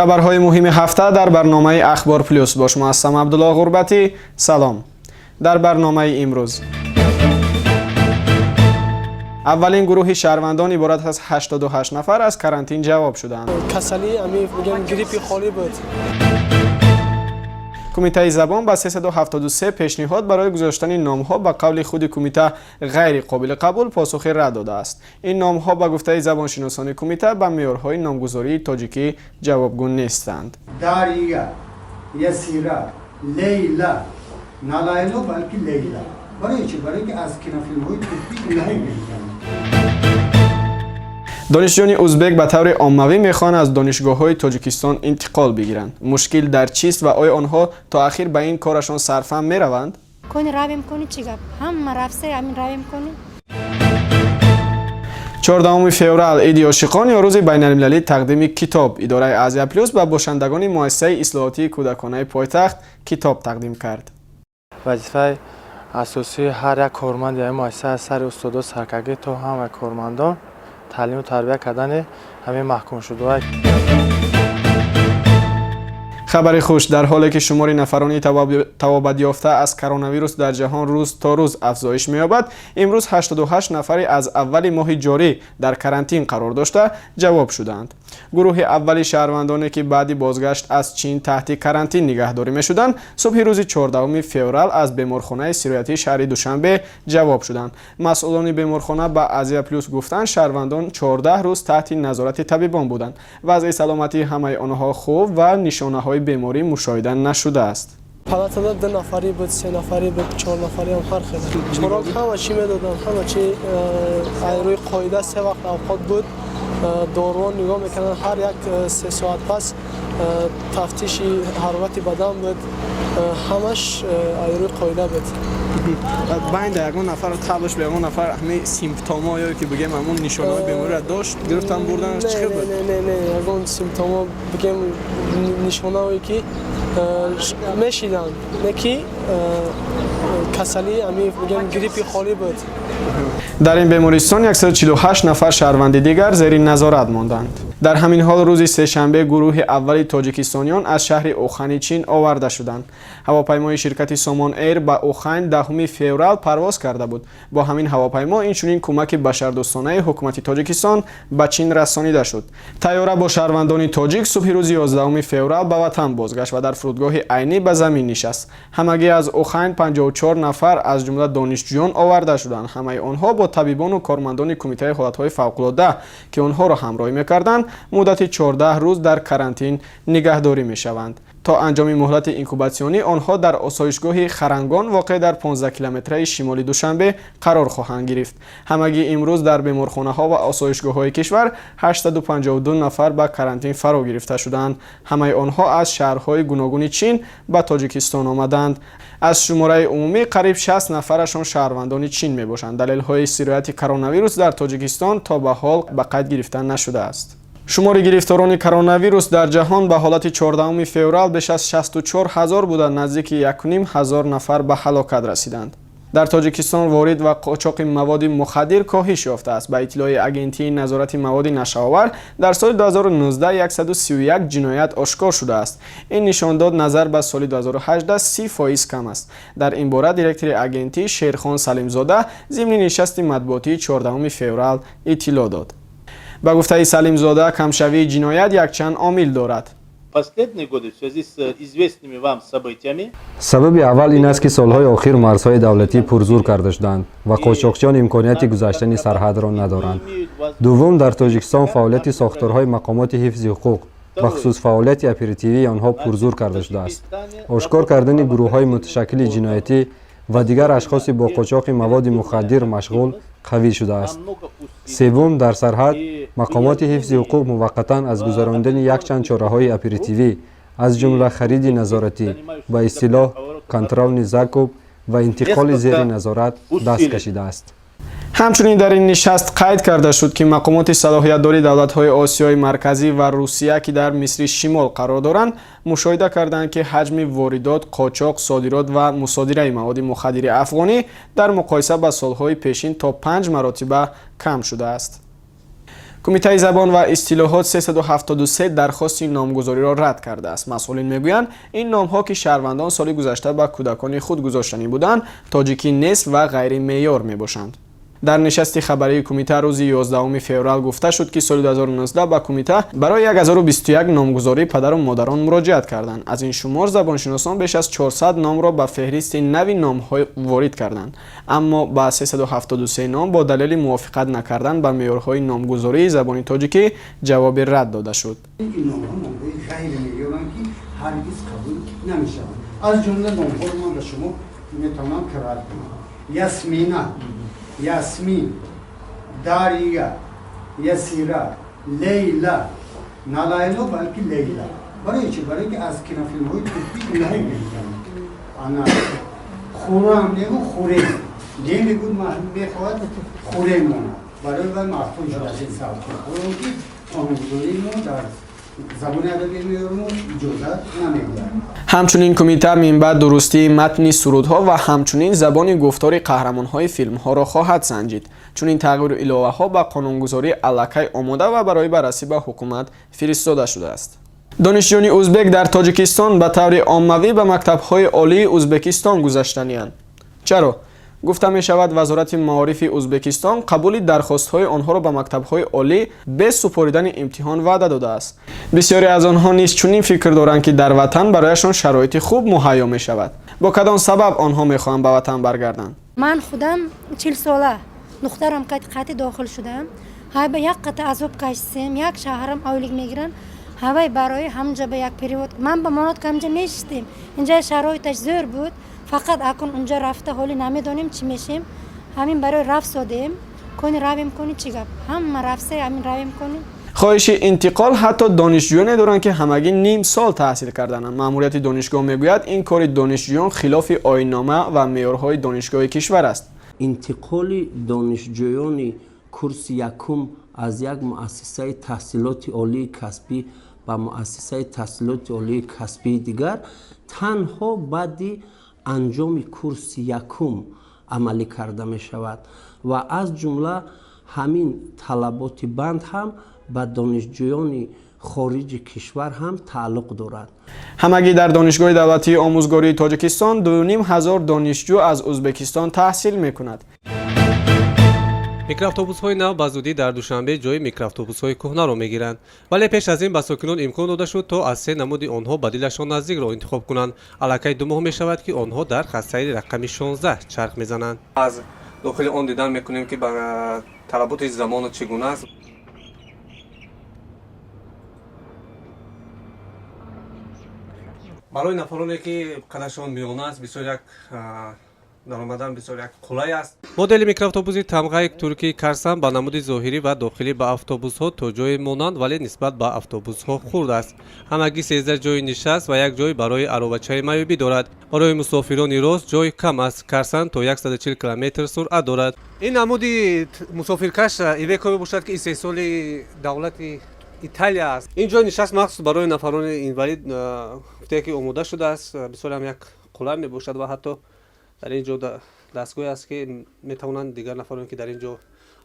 Хабарҳои муҳими ҳафта дар барномаи «Ахбор Плюс». Бо шумо ҳастам, Абдулло Ғурбатӣ. Салом. Дар барномаи имрӯз: аввалин гурӯҳи шаҳрвандон иборат аз 88 нафар аз карантин ҷавоб шуданд. Касалӣ ами бигем, гриппи холӣ буд. Кумитаи забон ба 373 пешниҳод барои гузоштани номҳо, ба қавли худи кумита ғайри қобили қабул, посухи рад додааст. Ин номҳо, ба гуфтаи забоншиносони кумита, ба меъёрҳои номгузории тоҷикӣ ҷавобгӯ нестанд. Дария, Ясира, Лейла, на Лайло, балки Лейла. Барои чӣ? Барои ки аз кинофилмҳои туркӣ илҳом гирифтанд. Донишҷӯёни узбек ба таври оммавӣ мехоҳанд аз донишгоҳҳои Тоҷикистон интиқол бигиранд. Мушкил дар чист ва оё онҳо то ахир ба ин корашон сарфаҳм мераванд? Кони равем, кони чӣ гап, ҳама рафсе, ҳамин равем кони. 14 феврал, иди ошиқон ё рӯзи байналмилалии тақдими китоб. Идораи «Азия Плюс» ба бошандагони муассисаи ислоҳотии кӯдаконаи пойтахт китоб тақдим кард. Вазифаи асосии ҳар як корманди ҳамин муассиса, аз сари устодо саркагӣ то ҳамаи кормандон, таълиму тарбия кардани ҳамин маҳкумшудаҳо. Хабари хуш: дар ҳоле ки шумори нафарони табобатёфта аз коронавирус дар ҷаҳон рӯз то рӯз афзоиш меёбад, имрӯз 88 нафаре аз аввали моҳи ҷорӣ дар карантин қарор дошта ҷавоб шуданд. Гурӯҳи аввали шаҳрвандоне, ки баъди бозгашт аз Чин таҳти карантин нигаҳдорӣ мешуданд, субҳи рӯзи 14 феврал аз беморхонаи сироятии шаҳри Душанбе ҷавоб шуданд. Масъулони беморхона ба «Азия Плюс» гуфтанд, шаҳрвандон 14 рӯз таҳти назорати табибон буданд. Вазъи саломатии ҳамаи онҳо хуб ва нишонаҳои беморӣ мушоҳида нашудааст. Палатада ду нафарӣ буд, се нафарӣ буд, чор нафарӣ ҳам, ҳар хел. Хӯрок, ҳама чӣ медоданд, ҳама чӣ рӯи қоида, се вақт авқот буд. Доруҳо нигоҳ мекарданд, ҳар як 3 соат пас тафтиши ҳарорати бадан буд, ҳамаш рӯи қоида буд. Байнда ягон нафар табаш ба ягон нафар ҳамин симптомҳо ё ки бигем, ҳамон нишонаҳои бемориро дошт, гирифтан бурдан, чӣ хел буд? Не, не, не, ягон симптомҳо, бигем, нишонаҳое ки мешиданд, не ки касалӣ ҳамин, бигем, гриппи холӣ буд. Дар ин бемористон 148 нафар шаҳрванди дигар зери назорат монданд. Дар ҳамин ҳол, рӯзи сешанбе гурӯҳи аввали тоҷикистониён аз шаҳри Ухани Чин оварда шуданд. Ҳавопаймои ширкати «Сомон Эйр» ба Ухань 10 феврал парвоз карда буд. Бо ҳамин ҳавопаймо инчунин кӯмаки башардӯстонаи ҳукумати Тоҷикистон ба Чин расонида шуд. Тайёра бо шаҳрвандони тоҷик субҳи рӯзи 11 феврал ба ватан бозгашт ва дар фурудгоҳи Айнӣ ба замин нишаст. Ҳамагӣ аз Ухань 54 нафар, аз ҷумла донишҷӯён, оварда шуданд. Ҳамаи онҳо бо табибону кормандони Кумитаи ҳолатҳои фавқулодда, ки онҳоро ҳамроҳӣ мекарданд, муддати 14 рӯз дар карантин нигаҳдорӣ мешаванд. То анҷоми муҳлати инкубатсионӣ онҳо дар осоишгоҳи Харангон, воқеъ дар 15 километраи шимоли Душанбе, қарор хоҳанд гирифт. Ҳамагӣ имрӯз дар беморхонаҳо ва осоишгоҳҳои кишвар 852 нафар ба карантин фаро гирифта шуданд. Ҳамаи онҳо аз шаҳрҳои гуногуни Чин ба Тоҷикистон омаданд. Аз шумораи умумӣ қариб 60 нафарашон шаҳрвандони Чин мебошанд. Далелҳои сирояти коронавирус дар Тоҷикистон то ба ҳол ба қайд гирифта нашудааст. Шумори гирифторони коронавирус дар ҷаҳон ба ҳолати 14 феврал беш аз 64 ҳазор буда, наздики 1,5 ҳазор нафар ба ҳалокат расиданд. Дар Тоҷикистон ворид ва қочоқи маводи мухаддир коҳиш ёфтааст. Ба иттилои Агентии назорати маводи нашаовар, дар соли 2019 131 ҷиноят ошкор шудааст. Ин нишондод назар ба соли 2018 30% кам аст. Дар ин бора директори агентӣ Шерхон Салимзода зимни нишасти матбуотии 14 феврал иттилоъ дод. Ба гуфтаи Салимзода, камшавии ҷиноят якчанд омил дорад. Последние годы в связи с известными вам событиями Сабаби аввал ин аст, ки солҳои охир марзҳои давлатӣ пурзур карда шуданд ва қочоқчиён имконияти гузаштани сарҳадро надоранд. Дуввум, дар Тоҷикистон фаъолияти сохторҳои мақомоти ҳифзи ҳуқуқ, бахусус фаъолияти оперативии онҳо, пурзур карда шудааст. Ошкор кардани гурӯҳҳои муташаккили ҷиноятӣ ва дигар ашхоси бо қочоқи маводи мухаддир машғул қавӣ шудааст. Севум, дар сарҳад мақомоти ҳифзи ҳуқуқ муваққатан аз гузаронидани якчанд чораҳои оперативӣ, аз ҷумла хариди назоратӣ, ба истилоҳ контрольный закуп, ва интиқоли зери назорат даст кашидааст. Ҳамчунин дар ин нишаст қайд карда шуд, ки мақомоти салоҳиятдори давлатҳои Осиёи Марказӣ ва Русия, ки дар Мисри Шимол қарор доранд, мушоҳида карданд, ки ҳаҷми воридот, қочоқ, содирот ва мусодираи маводи мухаддири афғонӣ дар муқоиса ба солҳои пешин то панҷ маротиба кам шудааст. Кумитаи забон ва истилоҳот 373 дархости номгузориро рад кардааст. Масъулин мегӯянд, ин номҳо, ки шаҳрвандон соли гузашта ба кӯдакони худ гузоштанӣ буданд, тоҷикӣ нест ва ғайримеъёр мебошанд. Дар нишасти хабарии кумита рӯзи 11 феврал гуфта шуд, ки соли 2019 ба кумита барои 1021 номгузорӣ падару модарон муроҷиат карданд. Аз ин шумор забоншиносон беш аз 400 номро ба феҳристи нави номҳо ворид карданд, аммо ба 373 ном бо далели мувофиқат накардан ба меъёрҳои номгузории забони тоҷикӣ ҷавоби рад дода шуд. Ин номҳо номҳои ғайримеъёранд, ки ҳаргиз қабул намешаванд. Аз ҷумла номҳоро ман ба шумо метавонам қироат кунам: Ясмина, Ясмин, Дария, Ясира, Лейла, на Лайло, балки Лейла. Барои чӣ? Барои ки аз кинофилмҳои туркӣ инҳо гирифтанд. Ана Хурам негу, Хурем немегӯ, мехоҳад Хурем монад. Барои вай мафтун шуд аз ин савт, ки қонунгузории мо дар забони адабии меъёрмо иҷозат намедиҳад. Ҳамчунин кумита минбаъд дурустии матни сурудҳо ва ҳамчунин забони гуфтори қаҳрамонҳои филмҳоро хоҳад санҷид. Чунин тағйиру иловаҳо ба қонунгузорӣ аллакай омода ва барои баррасӣ ба ҳукумат фиристода шудааст. Донишҷӯёни узбек дар Тоҷикистон ба таври оммавӣ ба мактабҳои олии Узбекистон гузаштаниянд. Чаро? Гуфта мешавад, Вазорати маорифи Узбекистон қабули дархостҳои онҳоро ба мактабҳои олӣ без супоридани имтиҳон ваъда додааст. Бисёре аз онҳо низ чунин фикр доранд, ки дар ватан барояшон шароити хуб муҳайё мешавад. Бо кадом сабаб онҳо мехоҳанд ба ватан баргарданд? Ман худам 40 сола, духтарам қати дохил шудам. Ҳайба як қата азоб кашсем, як шаҳрам ойлик мегиранд. Ҳавай барои ҳамҷа ба як перевод ман ба монод ки ҳамҷа мешистем. Инҷа шароиташ зӯр буд, фақат акун унҷа рафта ҳоли намедонем чӣ мешем. Ҳамин барои рафт содем, кони равем, кони чӣ гап, ҳама рафтсе, ҳамин равем кони. Хоҳиши интиқол ҳатто донишҷӯёне доранд, ки ҳамагӣ ним сол таҳсил кардананд. Маъмурияти донишгоҳ мегӯяд, ин кори донишҷӯён хилофи оиннома ва меъёрҳои донишгоҳи кишвар аст. Интиқоли донишҷӯёни курси якум аз як муассисаи таҳсилоти олии касбӣ ба муассисаи таҳсилоти олии касбии дигар танҳо баъди анҷоми курси якум амалӣ карда мешавад ва аз ҷумла ҳамин талаботи банд ҳам ба донишҷӯёни хориҷи кишвар ҳам тааллуқ дорад. Ҳамагӣ дар Донишгоҳи давлатии омӯзгории Тоҷикистон 2500 донишҷӯ аз Узбекистон таҳсил мекунад. Микроавтобусҳои нав ба зудӣ дар Душанбе ҷои микроавтобусҳои кӯҳнаро мегиранд, вале пеш аз ин ба сокинон имкон дода шуд, то аз се намуди онҳо ба дилашон наздикро интихоб кунанд. Аллакай 2 моҳ мешавад, ки онҳо дар хатсайри рақами 16 чарх мезананд. Аз дохили он дидан мекунем, ки ба талаботи замону чӣ гуна аст. Барои нафароне, ки қадашон миёна аст, бисёр як даромадан бисёр як қулай аст. Модели микроавтобуси тамғаи туркии Карсан ба намуди зоҳирӣ ва дохилӣ ба автобусҳо то ҷое монанд, вале нисбат ба автобусҳо хурд аст. Ҳамагӣ 13 ҷои нишаст ва як ҷой барои аробачаи маъюбӣ дорад. Барои мусофирони рост ҷой кам аст. Карсан то 140 километр суръат дорад. Ин намуди мусофиркаш Ивеко мебошад, ки истеҳсоли давлати Италия аст. Ин ҷои нишаст махсус барои нафарони инвалид гуфтае, ки омода шудааст, бисёр ҳам як қулай мебошад ва ҳатто дар ин ҷо дастгоҳе аст, ки метавонанд дигар нафароне, ки дар ин ҷо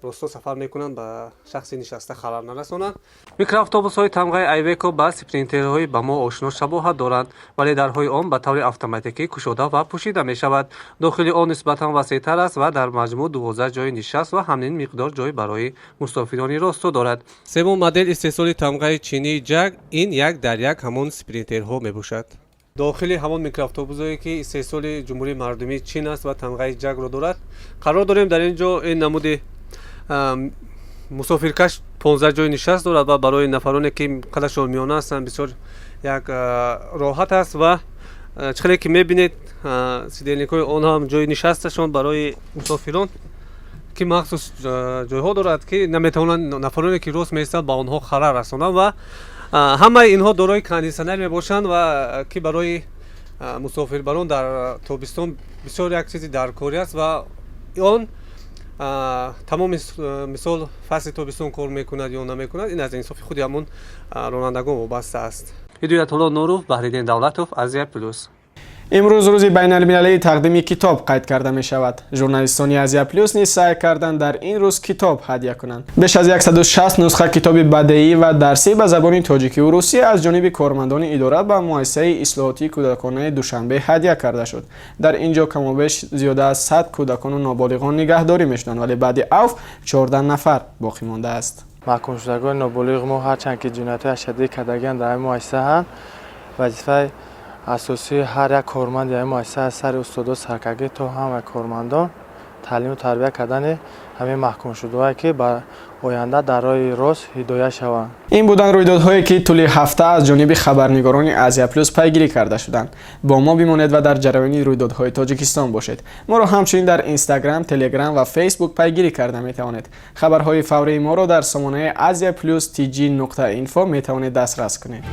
росто сафар мекунанд, ба шахси нишаста халал нарасонанд. Микроавтобусҳои тамғаи Айвеко ба спринтерҳои ба мо ошно шабоҳат доранд, вале дарҳои он ба таври автоматикӣ кушода ва пӯшида мешавад. Дохили он нисбатан васеътар аст ва дар маҷмӯъ 12 ҷои нишаст ва ҳамин миқдор ҷой барои мусофирони росто дорад. Севум модел истеҳсоли тамғаи чинии Ҷак, ин як дар як ҳамон спринтерҳо мебошад. Дохили ҳамон микроавтобусое, ки истеҳсоли Ҷумҳурии Мардумии Чин аст ва тамғаи Ҷакро дорад, қарор дорем. Дар ин ҷо ин намуди мусофиркаш 15 ҷои нишаст дорад ва барои нафароне, ки қадашон миёна ҳастанд, бисёр як роҳат аст. Ва чӣ хеле ки мебинед, сидельник ҳои он ҳам ҷои нишасташон барои мусофирон, ки махсус ҷойҳо дорад, ки наметавонанд нафароне, ки рост меистанд, ба онҳо халал расонанд. Ва ҳамаи инҳо дорои кондитсионер мебошанд ва ки барои мусофирбарон дар тобистон бисёр як чизи даркорӣ аст. Ва он тамоми мисол фасли тобистон кор мекунад ё намекунад, ин аз инсофи худи ҳамон ронандагон вобаста аст. Ҳидоятулло Нуров, Баҳриддин Давлатов, Азия Плюс. Имрӯз рӯзи байналмилалии тақдими китоб қайд карда мешавад. Журналистони Азия Плюс низ саъй карданд, дар ин рӯз китоб ҳадя кунанд. Беш аз 160 нусха китоби бадеӣ ва дарсӣ ба забони тоҷикиву русӣ аз ҷониби кормандони идора ба муассисаи ислоҳотии кӯдаконаи Душанбе ҳадя карда шуд. Дар ин ҷо камобеш зиёда аз 100 кӯдакону ноболиғон нигаҳдорӣ мешуданд, вале баъди авф 14 нафар боқӣ мондааст. Маҳкумшудагони ноболиғ мо, ҳарчанд ки ҷиноятҳои ашаддӣ кардагианд, дар ҳамин муассиса ҳам вазифаи асосии ҳар як корманди ҳамин муассиса, аз сари устодо саркагӣ то ҳамаи кормандон, таълиму тарбия кардани ҳамин маҳкумшудаое, ки ба оянда дар роҳи рост ҳидоят шаванд. Ин буданд рӯйдодҳое, ки тӯли ҳафта аз ҷониби хабарнигорони Азия Плюс пайгирӣ карда шуданд. Бо мо бимонед ва дар ҷараёни рӯйдодҳои Тоҷикистон бошед. Моро ҳамчунин дар Инстаграм, Телеграм ва Фейсбук пайгирӣ карда метавонед. Хабарҳои фаврии моро дар сомонаи Азия Плюс tg нуқта инфо метавонед дастрас кунед.